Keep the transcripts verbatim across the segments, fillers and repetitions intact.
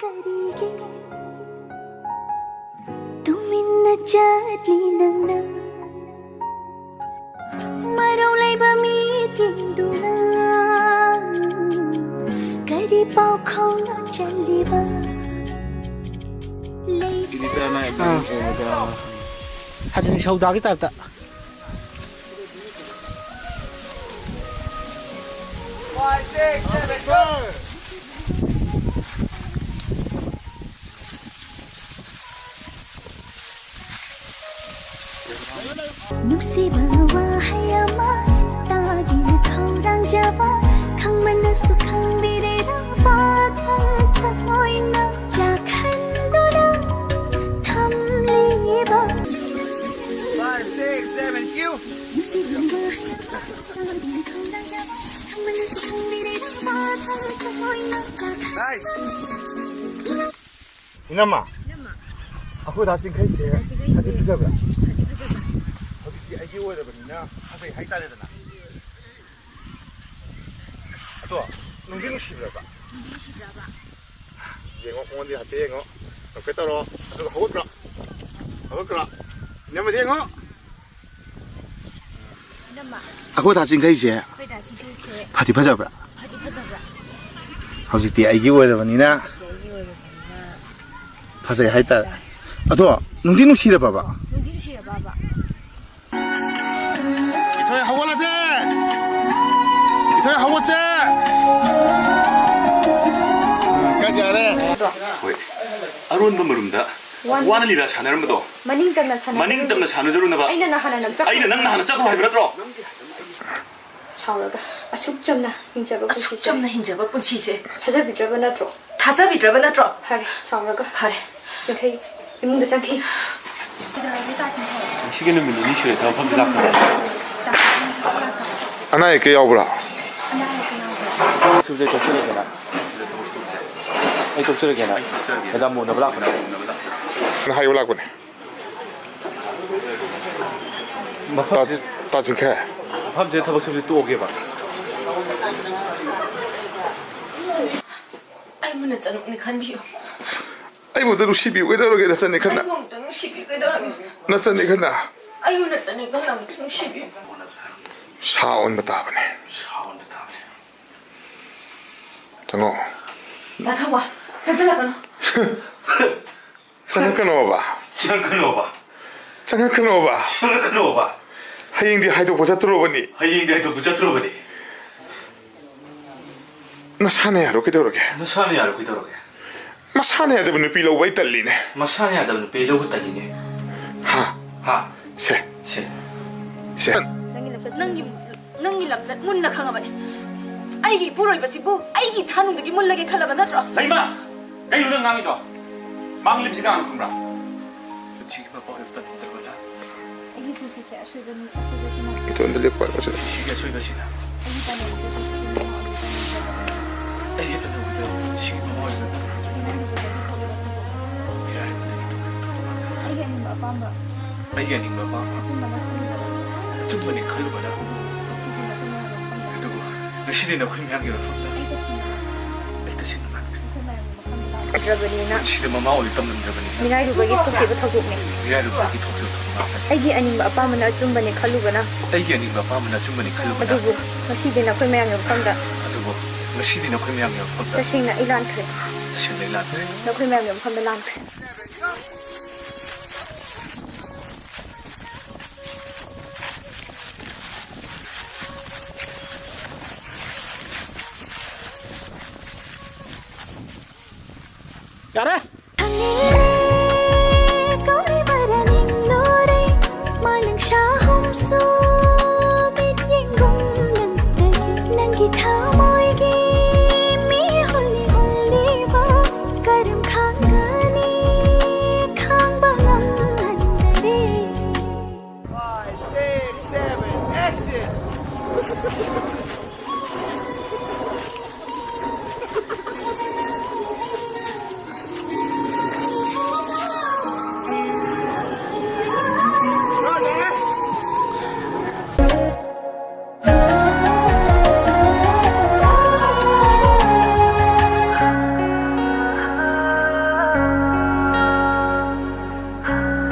ꯀꯔꯤꯒꯤ ꯇꯨꯃꯤꯟꯅ ꯆꯠꯂꯤ ꯅꯪꯅ? ꯃꯔꯧ ꯂꯩꯕ ꯃꯤꯠꯌꯦꯡꯗꯨꯅ ꯀꯔꯤ ꯄꯥꯎꯈꯣꯡ ꯆꯜꯂꯤꯕ? ꯂꯩ- ꯑꯥ꯫ ꯍꯥꯏꯗꯤ ꯅꯤꯡꯊꯧꯗꯥꯒꯤ ꯇꯥꯏꯞꯇ꯫ ꯅꯨꯡꯁꯤꯕ ꯋꯥꯍꯩ ꯑꯃ ꯇꯥꯗꯨꯅ ꯈꯧꯔꯥꯡꯖꯕ, ꯈꯪꯃꯟꯅꯁꯨ ꯈꯪꯕꯤꯔꯦꯔꯝꯕ ꯊꯃꯣꯏꯅ ꯆꯥꯛꯍꯟꯗꯨꯅ ꯊꯝꯂꯤꯕ꯫ Five, six, seven, cue. ꯅꯨꯡꯁꯤꯕ ꯋꯥꯍꯩ ꯑꯃ ꯇꯥꯗꯨꯅ ꯈꯧꯔꯥꯡꯖꯕ, ꯈꯪꯃꯟꯅꯁꯨ ꯈꯪꯕꯤꯔꯦꯔꯝꯕ ꯊꯃꯣꯏꯅ ꯆꯥꯛꯍꯟꯗꯨꯅ Nice. ꯏꯅꯝꯃ, ꯏꯅꯝꯃ꯫ ꯑꯩꯈꯣꯏ ꯗꯥ ꯆꯤꯡꯈꯩꯁꯦ ꯗꯥ ꯆꯤꯡꯈꯩꯁꯦ ꯐꯗꯤ ꯐꯖꯕ꯭ꯔꯥ? ꯐꯗꯤ ꯐꯖꯕ꯭ꯔꯥ? ꯍꯧꯖꯤꯛꯇꯤ ꯑꯩꯒꯤ ꯑꯣꯏꯔꯕꯅꯤꯅ ꯐꯖꯩ ꯍꯥꯏꯇꯥꯔꯦꯗꯅ꯫ ꯑꯗꯣ ꯅꯨꯡꯗꯤ ꯅꯨꯡꯁꯤꯕ꯭ꯔꯕ? ꯅꯨꯡꯗꯤ ꯅꯨꯡꯁꯤꯕ꯭ꯔꯕ? ꯌꯦꯡꯉꯣ, ꯃꯉꯣꯟꯗꯤ ꯍꯥꯏꯐꯦꯠ ꯌꯦꯡꯉꯣ꯫ ꯀꯩꯅꯣ ꯇꯧꯔꯣ, ꯑꯗꯨꯒ ꯍꯧꯒꯠꯈ꯭ꯔꯣ꯫ ꯍꯧꯒꯠꯈ꯭ꯔꯣ꯫ ꯏꯅꯝꯃꯗꯤ ꯌꯦꯡꯉꯣ꯫ ꯏꯅꯝꯃ꯫ ꯑꯩꯈꯣꯏ ꯗꯥ ꯆꯤꯡꯈꯩꯁꯦ ꯑꯩꯈꯣꯏ ꯗꯥ ꯆꯤꯡꯈꯩꯁꯦ ꯐꯗꯤ ꯐꯖꯕ꯭ꯔꯥ? ꯐꯗꯤ ꯐꯖꯕ꯭ꯔꯥ? ꯍꯧꯖꯤꯛꯇꯤ ꯑꯩꯒꯤ ꯑꯣꯏꯔꯕꯅꯤꯅ ꯍꯧꯖꯤꯛꯇꯤ ꯑꯩꯒꯤ ꯑꯣꯏꯔꯕꯅꯤꯅ ꯐꯖꯩ ꯍꯥꯏꯇꯥꯔꯦ꯫ ꯑꯗꯣ ꯅꯨꯡꯗꯤ ꯅꯨꯡꯁꯤꯔꯕꯕ? ꯅꯨꯡꯗꯤ ꯅꯨꯡꯁꯤꯔꯕꯕ? ꯏꯊꯣꯏ, ꯍꯧꯒꯠꯂꯁꯦ! ꯏꯊꯣꯏ, ꯍꯧꯒꯠꯁꯦ! ꯀꯥꯏ ꯌꯥꯔꯦ? ꯍꯣꯏ꯫ ꯑꯔꯣꯟꯕ ꯃꯔꯨꯝꯗ ꯋꯥꯅ ꯋꯥꯅ ꯂꯤꯂꯥ ꯁꯥꯟꯅꯔꯝꯕꯗꯣ ꯃꯅꯤꯡ ꯇꯝꯅ ꯁꯥꯟꯅ- ꯃꯅꯤꯡ ꯇꯝꯅ ꯁꯥꯟꯅꯖꯔꯨꯅꯕ꯫ ꯑꯩꯅ ꯅꯍꯥꯟꯅ ꯅꯝꯆꯥ- ꯑꯩꯅ ꯅꯪ ꯅꯍꯥꯟꯅ ꯆꯠꯈ꯭ꯔꯣ ꯍꯥꯏꯕ ꯅꯠꯇ꯭ꯔꯣ? ꯁꯥꯎꯔꯒ ꯑꯁꯨꯛ ꯆꯝꯅ ꯍꯤꯡꯖꯕ ꯑꯁꯨꯛ ꯄꯨꯟꯁꯤꯁꯦ ꯆꯝꯅ ꯍꯤꯡꯖꯕ ꯄꯨꯟꯁꯤꯁꯦ ꯊꯥꯖꯕꯤꯗ꯭ꯔꯕ ꯅꯠꯇ꯭ꯔꯣ? ꯊꯥꯖꯕꯤꯗ꯭ꯔꯕ ꯅꯠꯇ꯭ꯔꯣ? ꯐꯔꯦ, ꯁꯥꯎꯔꯒ꯫ ꯐꯔꯦ꯫ ꯆꯤꯡꯈꯩ ꯏꯃꯨꯡꯗ ꯆꯪꯈꯤ꯫ ꯉꯁꯤꯒꯤ ꯅꯨꯃꯤꯠ ꯅꯤꯅꯤ ꯁꯨꯔꯦ ꯊꯕꯛ ꯃꯐꯝꯗ ꯂꯥꯛꯄ꯫ ꯑꯅꯥ ꯑꯌꯦꯛꯀ ꯌꯥꯎꯕ꯭ꯔꯥ? ꯑꯅꯥ ꯑꯌꯦꯛꯀ ꯌꯥꯎꯕ꯭ꯔꯥ? ꯁꯨꯕꯁꯦ ꯇꯣꯛꯆꯔꯒꯦꯅ꯫ ꯑꯩ ꯇꯣꯛꯆꯔꯒꯦꯅ꯫ ꯃꯦꯗꯥꯝ ꯎꯅꯕ ꯂꯥꯛꯄꯅꯦ꯫ ꯅꯪ ꯍꯥꯏꯌꯨ ꯂꯥꯛꯄꯅꯦ꯫ ꯃꯐꯝꯁꯦ ꯇꯥ-, ꯇꯥ ꯆꯤꯡꯈꯩ꯫ ꯃꯐꯝꯁꯦ ꯊꯕꯛ ꯁꯨꯕꯁꯦ ꯇꯣꯛꯑꯒꯦꯕ꯫ ꯑꯩꯕꯨ ꯅꯆꯥꯅꯨꯡꯅꯤ ꯈꯟꯕꯤꯌꯨ꯫ ꯑꯩꯕꯨ ꯑꯝꯇ ꯅꯨꯡꯁꯤꯕꯤꯌꯨ꯫ ꯀꯩꯗꯧꯔꯒꯦ ꯅꯆꯟꯅꯤ ꯈꯟꯅ? ꯑꯩꯕꯨ ꯑꯝꯇ ꯅꯨꯡꯁꯤꯕꯤꯌꯨ꯫ ꯀꯩꯗꯧꯔꯒꯦ? ꯅꯆꯟꯅꯤ ꯈꯟꯅ? ꯑꯩꯕꯨ ꯅꯆꯟꯅꯤ ꯈꯟꯅ ꯑꯝꯇ ꯅꯨꯡꯁꯤꯕꯤꯌꯨ꯫ ꯁꯥ ꯑꯣꯟꯕ ꯇꯥꯕꯅꯦ꯫ ꯁꯥ ꯑꯣꯟꯕ ꯇꯥꯕꯅꯦ꯫ ꯆꯪꯉꯣ꯫ ꯗꯥ ꯊꯧꯕ, ꯆꯪꯁꯤꯜꯂꯛꯀꯅꯨ꯫ ꯆꯪꯉꯛꯀꯅꯣꯕ꯫ ꯆꯪꯉꯛꯀꯅꯣꯕ꯫ ꯆꯪꯉꯛꯀꯅꯣꯕ꯫ ꯆꯪꯉꯛꯀꯅꯣꯕ꯫ ꯍꯌꯦꯡꯗꯤ ꯍꯥꯏꯗꯣꯛꯄ ꯆꯠꯇ꯭ꯔꯣꯕꯅꯤ꯫ ꯍꯌꯦꯡꯗꯤ ꯍꯥꯏꯗꯣꯛꯄ ꯆꯠꯇ꯭ꯔꯣꯕꯅꯤ꯫ ꯅꯁꯥꯅ ꯌꯥꯔꯣ ꯀꯩꯗꯧꯔꯒꯦ? ꯅꯁꯥꯅ ꯌꯥꯔꯣ ꯀꯩꯗꯧꯔꯒꯦ? ꯃꯁꯥꯅ ꯌꯥꯗꯕ ꯅꯨꯄꯤ ꯂꯧꯕ ꯑꯩ ꯇꯜꯂꯤꯅꯦ꯫ ꯃꯁꯥꯅ ꯌꯥꯗꯕ ꯅꯨꯄꯤ ꯂꯧꯕ ꯇꯜꯂꯤꯅꯦ꯫ ꯍꯥ? ꯍꯥ? ꯁꯦ꯫ ꯁꯦ꯫ ꯁꯦ꯫ ꯅꯪꯒꯤ, ꯅꯪꯒꯤ ꯂꯝꯆꯠ ꯃꯨꯟꯅ ꯈꯪꯉꯕꯅꯤ꯫ ꯑꯩꯒꯤ ꯏꯄꯨꯔꯣꯏꯕꯁꯤꯕꯨ ꯑꯩꯒꯤ ꯏꯊꯥꯅꯨꯡꯗꯒꯤ ꯃꯨꯜꯂꯒꯦ ꯈꯜꯂꯕ ꯅꯠꯇ꯭ꯔꯣ? ꯂꯩꯃ! ꯀꯩꯅꯣ ꯅꯪ ꯉꯥꯡꯉꯤꯗꯣ? ꯃꯥꯡꯂꯤꯕꯁꯤ ꯀꯅꯥꯅꯣ ꯈꯪꯕ꯭ꯔꯥ? ꯄꯨꯟꯁꯤꯒꯤ ꯃꯄꯥ ꯑꯣꯏꯕ ꯇꯟꯍꯧꯗ꯭ꯔꯕꯅ꯫ ꯑꯩꯒꯤ ꯄꯨꯟꯁꯤꯁꯦ ꯑꯁꯣꯏꯕꯅꯤ, ꯑꯁꯣꯏꯕꯁꯤꯅ ꯏꯇꯣꯝꯗ ꯂꯦꯞꯄ ꯑꯁꯤ꯫ ꯄꯨꯟꯁꯤꯒꯤ ꯑꯁꯣꯏꯕꯁꯤꯅ꯫ ꯑꯩꯒꯤ ꯇꯟꯍꯧꯗ꯭ꯔꯕꯁꯤꯅ꯫ ꯑꯩꯒꯤ ꯇꯟꯍꯧꯗ꯭ꯔꯕ ꯄꯨꯟꯁꯤꯒꯤ ꯃꯄꯥ ꯑꯣꯏꯕ ꯇꯟꯍꯧꯗ꯭ꯔꯕꯅ꯫ ꯃꯤꯔꯥꯏꯕꯗꯒꯤ ꯊꯣꯛꯂꯛꯄ ꯇꯣꯉꯥꯟꯕ꯫ ꯑꯩꯒꯤ ꯑꯅꯤꯡꯕ ꯑꯄꯥꯝꯕ꯫ ꯑꯩꯒꯤ ꯑꯅꯤꯡꯕ ꯑꯄꯥꯝꯕ꯫ ꯑꯆꯨꯝꯕꯅ ꯈꯜꯂꯨꯕꯅ꯫ ꯑꯆꯨꯝꯕꯅ ꯈꯜꯂꯨꯕꯅ꯫ ꯉꯁꯤꯗꯤ ꯅꯈꯣꯏ ꯃꯌꯥꯝꯒꯤ ꯃꯐꯝꯗ꯫ ꯑꯗꯨꯕꯨ ꯉꯁꯤꯗꯤ ꯅꯈꯣꯏ ꯃꯌꯥꯝꯒꯤ ꯃꯐꯝꯗ꯫ ꯑꯩ ꯇꯁꯦꯡꯅ꯫ ꯑꯩ ꯇꯁꯦꯡꯅ ꯂꯥꯟꯈ꯭ꯔꯦ꯫ ꯅꯈꯣꯏ ꯃꯌꯥꯝꯒꯤ ꯃꯐꯝꯗ ꯂꯥꯟꯈ꯭ꯔꯦ꯫ ꯗ꯭ꯔꯕꯅꯤꯅ ꯄꯨꯟꯁꯤꯗ ꯃꯃꯥ ꯑꯣꯏ ꯇꯝꯂꯝꯗ꯭ꯔꯕꯅꯤꯅ꯫ ꯃꯤꯔꯥꯏꯔꯨꯕꯒꯤ ꯊꯣꯛꯈꯤꯕ ꯊꯧꯗꯣꯛꯅꯤ꯫ ꯃꯤꯔꯥꯏꯔꯨꯕꯒꯤ ꯊꯣꯛꯈꯤꯕ ꯊꯧꯗꯣꯛ ꯉꯥꯛꯇꯅꯤ꯫ ꯑꯩꯒꯤ ꯑꯅꯤꯡꯕ ꯑꯄꯥꯝꯕꯅ ꯑꯆꯨꯝꯕꯅꯤ ꯈꯜꯂꯨꯕꯅ꯫ ꯑꯩꯒꯤ ꯑꯅꯤꯡꯕ ꯑꯄꯥꯝꯕꯅ ꯑꯆꯨꯝꯕꯅꯤ ꯈꯜꯂꯨꯕꯅ꯫ ꯑꯗꯨꯕꯨ ꯉꯁꯤꯗꯤ ꯅꯈꯣꯏ ꯃꯌꯥꯝꯒꯤ ꯃꯐꯝꯗ꯫ ꯑꯗꯨꯕꯨ ꯉꯁꯤꯗꯤ ꯅꯈꯣꯏ ꯃꯌꯥꯝꯒꯤ ꯃꯐꯝꯗ꯫ ꯇꯁꯦꯡꯅ ꯑꯩ ꯂꯥꯟꯈ꯭ꯔꯦ꯫ ꯇꯁꯦꯡꯅ ꯑꯩ ꯂꯥꯟꯈ꯭ꯔꯦ꯫ ꯅꯈꯣꯏ ꯃꯌꯥꯝꯒꯤ ꯃꯐꯝꯗ ꯂꯥꯟꯈ꯭ꯔꯦ꯫ ꯌꯥꯔꯦ꯫ ꯊꯥꯡꯂꯦꯟ ꯀꯧꯔꯤꯕꯔꯥ ꯅꯤꯡꯂꯨꯔꯦ, ꯃꯥꯂꯪ ꯁꯥꯍꯨꯝꯁꯨ ꯃꯤꯠꯌꯦꯡꯒꯨꯝ ꯅꯪꯗꯒꯤ꯫ ꯅꯪꯒꯤ ꯊꯃꯣꯏꯒꯤ ꯃꯤꯍꯨꯜ ꯍꯨꯜꯂꯤꯕ ꯀꯔꯝ ꯈꯥꯡꯒꯅꯤ, ꯈꯥꯡꯕ ꯉꯝꯍꯟꯗꯔꯦ꯫ Five, six, seven, action!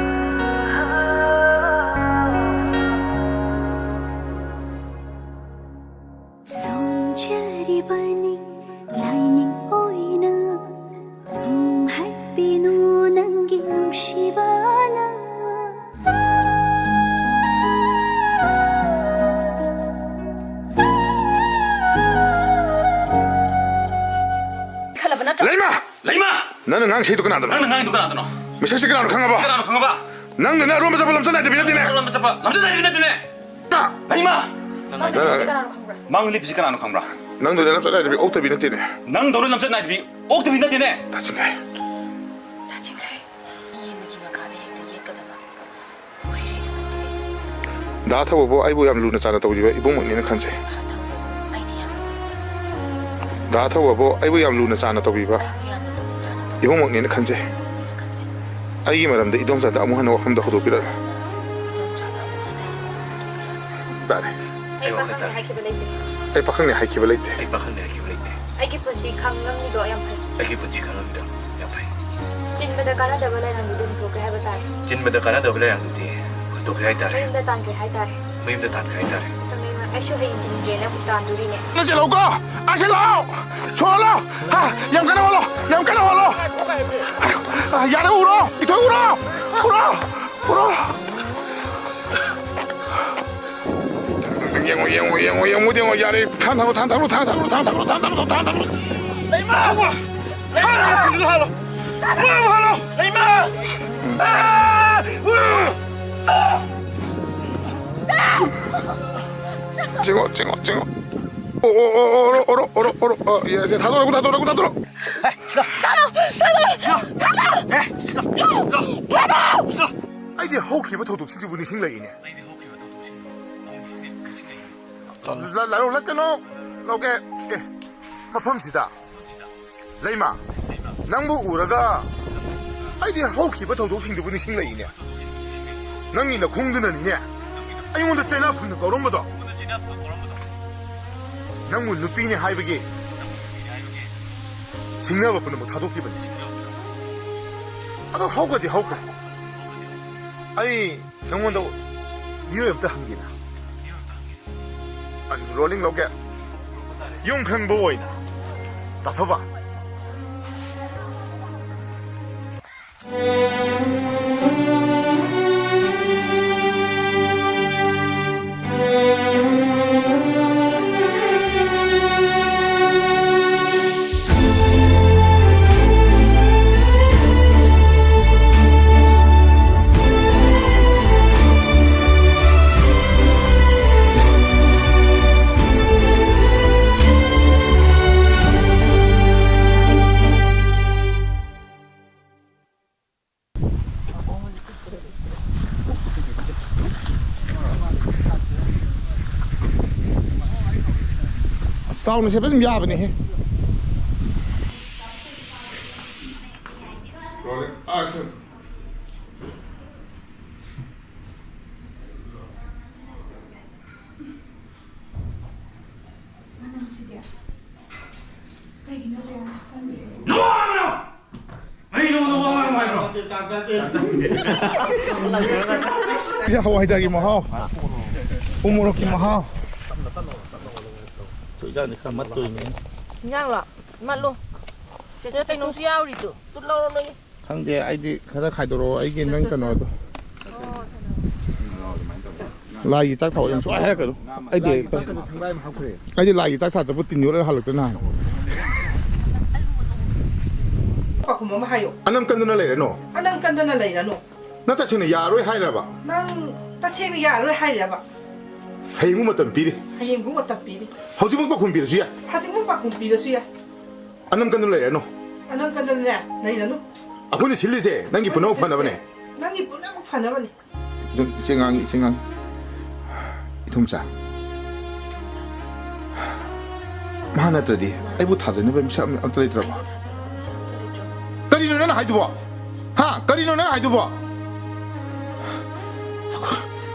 ꯂꯩꯃ! ꯂꯩꯃ! ꯅꯪꯅ ꯉꯥꯡꯁꯤꯗꯨ ꯀꯅꯥꯗꯅꯣ? ꯅꯪꯅ ꯉꯥꯡꯉꯤꯗꯨ ꯀꯅꯥꯗꯅꯣ? ꯃꯤꯁꯛꯁꯤ ꯀꯅꯥꯅꯣ ꯈꯪꯉꯕ? ꯀꯅꯥꯅꯣ ꯈꯪꯉꯕ? ꯅꯪꯗꯨꯅ ꯑꯔꯣꯟꯕ ꯆꯠꯄ ꯂꯝꯆꯠ ꯅꯥꯏꯗꯕꯤ ꯅꯠꯇꯦꯅꯦ? ꯑꯔꯣꯟꯕ ꯆꯠꯄ ꯂꯝꯆꯠ ꯅꯥꯏꯗꯕꯤ ꯅꯠꯇꯦꯅꯦ? ꯂꯩꯃ! ꯅꯪ ꯂꯩꯃ! ꯂꯩꯃ! ꯃꯥꯡ ꯂꯤꯞꯄꯤꯁꯤ ꯀꯅꯥꯅꯣ ꯈꯪꯕ꯭ꯔꯥ? ꯅꯪꯗꯨꯅ ꯂꯝꯆꯠ ꯅꯥꯏꯗꯕꯤ ꯑꯣꯛꯇꯕꯤ ꯅꯠꯇꯦꯅꯦ? ꯅꯪꯗꯧꯅ ꯂꯝꯆꯠ ꯅꯥꯏꯗꯕꯤ ꯑꯣꯛꯇꯕꯤ ꯅꯠꯇꯦꯅꯦ? ꯇꯥꯁꯤꯡꯈꯩ꯫ ꯇꯥꯁꯤꯡꯈꯩ꯫ ꯃꯤ ꯑꯃꯒꯤ ꯃꯈꯥꯗ ꯍꯦꯛꯇ ꯌꯦꯠꯀꯗꯕ꯫ ꯗꯥ ꯊꯧꯕꯕꯨ ꯑꯩꯕꯨ ꯌꯥꯝ ꯂꯨꯅ ꯆꯥꯟꯅ ꯇꯧꯕꯤꯕ ꯏꯕꯨꯡꯃꯛꯅꯦꯅ ꯈꯟꯖꯩ꯫ ꯗꯥ ꯊꯧꯕꯕꯨ ꯑꯩꯕꯨ ꯌꯥꯝ ꯂꯨꯅ ꯆꯥꯟꯅ ꯇꯧꯕꯤꯕ ꯏꯕꯨꯡꯃꯛꯅꯦꯅ ꯈꯟꯖꯩ꯫ ꯑꯩꯒꯤ ꯃꯔꯝꯗ ꯏꯗꯣꯝꯆꯥꯗ ꯑꯃꯨꯛ ꯍꯟꯅ ꯋꯥꯐꯝꯗ ꯍꯧꯗꯣꯛꯄꯤꯔꯛꯑꯅꯨ꯫ ꯇꯥꯔꯦ꯫ ꯑꯩ ꯋꯥꯈꯜ ꯇꯥꯔꯦ꯫ ꯑꯩ ꯄꯥꯈꯪꯅꯤ ꯍꯥꯏꯈꯤꯕ ꯂꯩꯇꯦ꯫ ꯑꯩ ꯄꯥꯈꯪꯅꯤ ꯍꯥꯏꯈꯤꯕ ꯂꯩꯇꯦ꯫ ꯑꯩꯒꯤ ꯄꯨꯟꯁꯤ ꯈꯪꯉꯝꯃꯤꯗꯣ ꯌꯥꯝ ꯐꯩ꯫ ꯑꯩꯒꯤ ꯄꯨꯟꯁꯤ ꯈꯪꯉꯝꯃꯤꯗꯣ ꯌꯥꯝ ꯐꯩ꯫ ꯆꯤꯟꯕꯗ ꯀꯥꯟꯅꯗꯕ ꯂꯥꯏꯔꯥꯡꯗꯨꯗꯤ ꯍꯨꯟꯗꯣꯛꯈ꯭ꯔꯦ ꯍꯥꯏꯕ ꯇꯥꯔꯦ꯫ ꯆꯤꯟꯕꯗ ꯀꯥꯟꯅꯗꯕ ꯂꯥꯏꯔꯥꯡꯗꯨꯗꯤ ꯍꯨꯟꯗꯣꯛꯈ꯭ꯔꯦ ꯍꯥꯏꯇꯥꯔꯦ꯫ ꯃꯌꯨꯝꯗ ꯇꯥꯟꯈ꯭ꯔꯦ ꯍꯥꯏꯇꯥꯔꯦ꯫ ꯃꯌꯨꯝꯗ ꯇꯥꯟꯈ꯭ꯔꯦ ꯍꯥꯏꯇꯥꯔꯦ꯫ ꯑꯩꯁꯨ ꯍꯌꯦꯡ ꯆꯤꯟꯗ꯭ꯔꯦꯅ ꯑꯃꯨꯛ ꯇꯥꯟꯗꯣꯔꯤꯅꯦ꯫ ꯅꯪ ꯆꯦꯜꯂꯛꯎꯀꯣ! ꯑꯩ ꯆꯦꯜꯂꯛꯑꯣ! ꯁꯣꯍꯜꯂꯣ! ꯍꯥ! ꯌꯥꯝ ꯀꯟꯅ ꯍꯣꯜꯂꯣ! ꯌꯥꯝ ꯀꯟꯅ ꯍꯣꯜꯂꯣ! ꯑ, ꯌꯥꯔꯦ, ꯎꯔꯣ! ꯏꯊꯣꯏ ꯎꯔꯣ! ꯎꯔꯣ! ꯎꯔꯣ! ꯌꯦꯡꯉꯣ, ꯌꯦꯡꯉꯣ, ꯌꯦꯡꯉꯣ, ꯌꯦꯡꯉꯣ, ꯌꯦꯡꯉꯣ, ꯌꯥꯔꯦ꯫ ꯊꯥꯡ ꯊꯥꯡꯒꯠꯂꯣ, ꯊꯥꯡ ꯊꯥꯡꯒꯠꯂꯣ, ꯊꯥꯡ ꯊꯥꯡꯒꯠꯂꯣ, ꯊꯥꯡ ꯊꯥꯡꯒꯠꯂꯣ, ꯊꯥꯡ ꯊꯥꯡꯒꯠꯂꯣ, ꯊꯥꯡ ꯊꯥꯡꯒꯠꯂꯣ꯫ ꯂꯩꯃ! ꯊꯥꯡ ꯊꯥꯡꯒꯠꯂꯣ, ꯊꯤꯜꯂꯒ ꯍꯥꯜꯂꯣ꯫ ꯃꯥꯕꯨ ꯍꯥꯜꯂꯣ꯫ ꯂꯩꯃ! ꯆꯤꯡꯉꯣ, ꯆꯤꯡꯉꯣ, ꯆꯤꯡꯉꯣ꯫ ꯑꯣ, ꯑꯣ, ꯑꯣ, ꯑꯣ, ꯑꯣꯔꯣ, ꯑꯣꯔꯣ, ꯑꯣꯔꯣ, ꯑꯣꯔꯣ꯫ ꯑ, ꯌꯥ, ꯁꯦ, ꯊꯥꯗꯣꯔꯛꯎ, ꯊꯥꯗꯣꯔꯛꯎ, ꯊꯥꯗꯣꯔꯛꯎ꯫ ꯑꯩꯗꯤ ꯍꯧꯈꯤꯕ ꯊꯧꯗꯣꯛꯁꯤꯡꯁꯤꯕꯨ ꯅꯤꯡꯁꯤꯡꯂꯛꯏꯅꯦ꯫ ꯂ-, ꯂ-, ꯂꯧ-, ꯂ-, ꯀꯩꯅꯣ ꯂꯧꯒꯦ꯫ ꯑꯦ, ꯃꯐꯝꯁꯤꯗ꯫ ꯂꯩꯃ, ꯅꯪꯕꯨ ꯎꯔꯒ ꯑꯩꯗꯤ ꯍꯧꯈꯤꯕ ꯊꯧꯗꯣꯛꯁꯤꯡꯗꯨꯕꯨ ꯅꯤꯡꯁꯤꯡꯂꯛꯏꯅꯦ꯫ ꯅꯪꯒꯤ ꯅꯈꯣꯡꯗꯨꯅꯅꯤꯅꯦ ꯑꯩꯉꯣꯟꯗ ꯆꯩꯅꯥ ꯐꯨꯝꯅ ꯀꯧꯔꯝꯕꯗꯣ꯫ ꯅꯪꯕꯨ ꯅꯨꯄꯤꯅꯤ ꯍꯥꯏꯕꯒꯤ ꯁꯤꯡꯅꯕ ꯄꯨꯝꯅꯃꯛ ꯊꯥꯗꯣꯛꯈꯤꯕꯅꯤ꯫ ꯑꯗꯣ ꯍꯧꯈ꯭ꯔꯗꯤ ꯍꯧꯈ꯭ꯔꯦ꯫ ꯑꯩ ꯅꯪꯉꯣꯟꯗ ꯃꯤꯑꯣꯏ ꯑꯝꯇ ꯍꯪꯒꯦꯅ꯫ ꯑ, ꯔꯣꯂꯤꯡ ꯂꯧꯒꯦ꯫ ꯌꯨꯝ ꯈꯪꯕ ꯑꯣꯏꯅ꯫ ꯇꯥꯊꯣꯕ꯫ ꯆꯥꯎꯅ ꯁꯦꯠꯄ ꯑꯗꯨꯝ ꯌꯥꯕꯅꯦꯍꯦ꯫ Rolling, action. ꯀꯩꯒꯤꯅꯣ ꯇꯌꯥꯔ ꯊꯛꯆꯟꯕꯤꯔꯤꯗꯣ? ꯀꯩꯅꯣ ꯅꯉꯣꯟꯗ ꯋꯥ ꯉꯥꯡ ꯍꯥꯏꯕ꯭ꯔꯣ? ꯁꯤ ꯍꯋꯥꯏꯖꯥꯔꯒꯤ ꯃꯍꯥꯎ, ꯎ ꯃꯣꯔꯣꯛꯀꯤ ꯃꯍꯥꯎ꯫ ꯏꯟꯖꯥꯡꯗꯤ ꯈꯔ ꯃꯠꯇꯣꯏꯅꯦ꯫ ꯏꯟꯖꯥꯡꯂꯣ? ꯃꯠꯂꯨ꯫ ꯁꯦ, ꯁꯦ, ꯀꯩꯅꯣꯁꯨ ꯌꯥꯎꯔꯤꯗꯣ꯫ ꯇꯨ ꯂꯧꯔꯣ ꯅꯣꯏꯒꯤ꯫ ꯈꯪꯗꯦ, ꯑꯩꯗꯤ ꯈꯔ ꯈꯥꯏꯗꯣꯔꯛꯑꯣ, ꯑꯩꯒꯤ ꯅꯪ ꯀꯩꯅꯣꯗꯣ꯫ ꯂꯥꯏꯒꯤ ꯆꯥꯛ ꯊꯥꯎ ꯌꯥꯝ ꯁꯨꯡꯍꯥꯏ ꯍꯥꯏꯔꯛꯀꯅꯨ꯫ ꯑꯩꯗꯤ ꯍꯦꯛꯇ, ꯑꯩꯗꯤ ꯂꯥꯏꯒꯤ ꯆꯥꯛ ꯊꯥ ꯆꯠꯄ ꯇꯤꯟ ꯌꯣꯠꯂꯒ ꯍꯜꯂꯛꯇ ꯅꯍꯥꯟ꯫ ꯄꯥꯎꯈꯨꯝ ꯑꯃ ꯍꯥꯏꯌꯣ꯫ ꯑꯅꯝ ꯀꯟꯗꯨꯅ ꯂꯩꯔꯅꯨ꯫ ꯑꯅꯝ ꯀꯟꯗꯅ ꯂꯩꯔꯅꯨ꯫ ꯅꯪ ꯇꯁꯦꯡꯅ ꯌꯥꯔꯣꯏ ꯍꯥꯏꯔꯕ? ꯅꯪ ꯇꯁꯦꯡꯅ ꯌꯥꯔꯣꯏ ꯍꯥꯏꯔꯕ? ꯍꯌꯦꯡꯕꯨ ꯃꯇꯝ ꯄꯤꯔꯤ꯫ ꯍꯌꯦꯡꯕꯨ ꯃꯇꯝ ꯄꯤꯔꯤ꯫ ꯍꯧꯖꯤꯛꯃꯛ ꯄꯥꯎꯈꯨꯝ ꯄꯤꯔꯁꯨ ꯌꯥꯏ꯫ ꯍꯧꯖꯤꯛꯃꯛ ꯄꯥꯎꯈꯨꯝ ꯄꯤꯔꯁꯨ ꯌꯥꯏ꯫ ꯑꯅꯝ ꯀꯟꯗꯨꯅ ꯂꯩꯔꯅꯨ꯫ ꯑꯅꯝ ꯀꯟꯗꯅꯅꯦ, ꯂꯩꯔꯅꯨ꯫ ꯑꯩꯈꯣꯏꯅ ꯁꯤꯜꯂꯤꯁꯦ ꯅꯪꯒꯤ ꯄꯨꯝꯅꯃꯛ ꯐꯅꯕꯅꯦ꯫ ꯅꯪꯒꯤ ꯄꯨꯝꯅꯃꯛ ꯐꯅꯕꯅꯦ꯫ ꯏꯆꯦ ꯉꯥꯡꯉꯤ, ꯏꯆꯦ ꯉꯥꯡꯉꯤ꯫ ꯏꯊꯣꯝꯆꯥ꯫ ꯃꯥ ꯅꯠꯇ꯭ꯔꯗꯤ ꯑꯩꯕꯨ ꯊꯥꯖꯅꯕ ꯃꯤꯁꯛ ꯑꯝ-, ꯑꯝꯇ ꯂꯩꯇ꯭ꯔꯕꯣ? ꯀꯔꯤꯅꯣ ꯅꯪꯅ ꯍꯥꯏꯗꯨꯕꯣ? ꯍꯥ? ꯀꯔꯤꯅꯣ ꯅꯪꯅ ꯍꯥꯏꯗꯨꯕꯣ?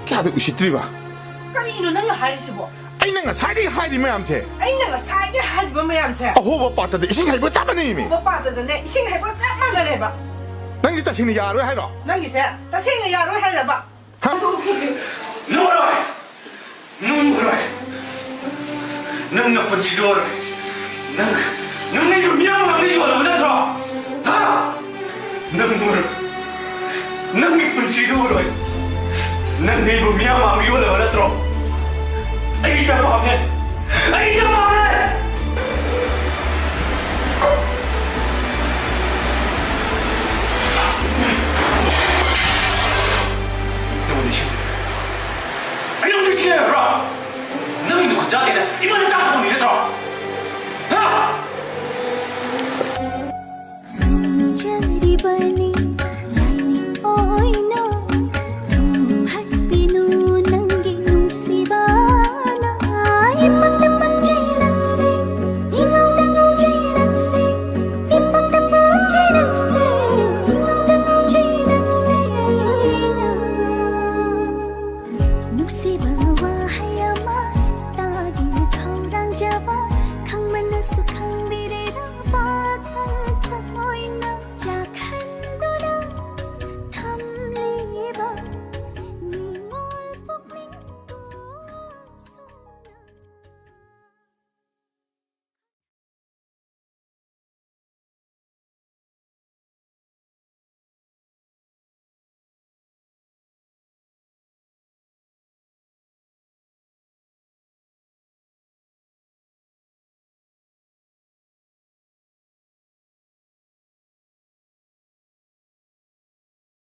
ꯀꯌꯥꯗ ꯎꯁꯤꯠꯇ꯭ꯔꯤꯕ? ꯀꯔꯤꯅꯣ ꯅꯪꯅ ꯍꯥꯏꯔꯤꯁꯤꯕꯣ? ꯑꯩꯅ ꯉꯁꯥꯏꯗꯒꯤ ꯍꯥꯏꯔꯤ ꯃꯌꯥꯝꯁꯦ꯫ ꯑꯩꯅ ꯉꯁꯥꯏꯗꯒꯤ ꯍꯥꯏꯔꯤꯕ ꯃꯌꯥꯝꯁꯦ꯫ ꯑꯍꯣꯕ ꯄꯥꯠꯇꯗ ꯏꯁꯤꯡ ꯍꯩꯕꯒ ꯆꯞ ꯃꯥꯟꯅꯩꯃꯤ꯫ ꯑꯍꯣꯕ ꯄꯥꯠꯇꯗꯅꯦ ꯏꯁꯤꯡ ꯍꯩꯕꯒ ꯆꯞ ꯃꯥꯟꯅꯔꯦꯕ꯫ ꯅꯪꯁꯦ ꯇꯁꯦꯡꯅ ꯌꯥꯔꯣꯏ ꯍꯥꯏꯔꯣ? ꯅꯪꯒꯤꯁꯦ ꯇꯁꯦꯡꯅ ꯌꯥꯔꯣꯏ ꯍꯥꯏꯔꯕ? ꯍꯥ? ꯂꯧꯔꯣꯏ! ꯅꯪ ꯎꯔꯣꯏ! ꯅꯪ ꯅꯄꯨꯟꯁꯤꯗꯣ ꯎꯔꯣꯏ! ꯅꯪ, ꯅꯪ ꯑꯩꯕꯨ ꯃꯤꯌꯥꯝ ꯃꯥꯡꯗ ꯌꯣꯜꯂꯕ ꯅꯠꯇ꯭ꯔꯣ? ꯍꯥ? ꯅꯪ ꯎꯔꯣꯏ! ꯅꯪꯒꯤ ꯄꯨꯟꯁꯤꯗꯨ ꯎꯔꯣꯏ! ꯅꯪ ꯑꯩꯕꯨ ꯃꯤꯌꯥꯝ ꯃꯥꯡꯗ ꯌꯣꯜꯂꯕ ꯅꯠꯇ꯭ꯔꯣ? ꯑꯩ ꯏꯆꯥ ꯄꯥꯝꯃꯦ! ꯑꯩ ꯏꯆꯥ ꯄꯥꯝꯃꯦ! ꯅꯪꯉꯣꯟꯗ ꯏꯁꯤꯡ ꯑꯩꯉꯣꯟꯗ ꯁꯤꯟꯅꯔꯕ꯭ꯔꯣ? ꯅꯪꯒꯤ ꯅꯈꯨꯠ ꯆꯥꯗꯦꯅ ꯏꯃꯥꯗ ꯆꯥꯛ ꯊꯣꯡꯉꯤ ꯅꯠꯇ꯭ꯔꯣ? ꯍꯥ? ꯁꯤꯟꯖꯔꯤꯕꯅꯤ꯫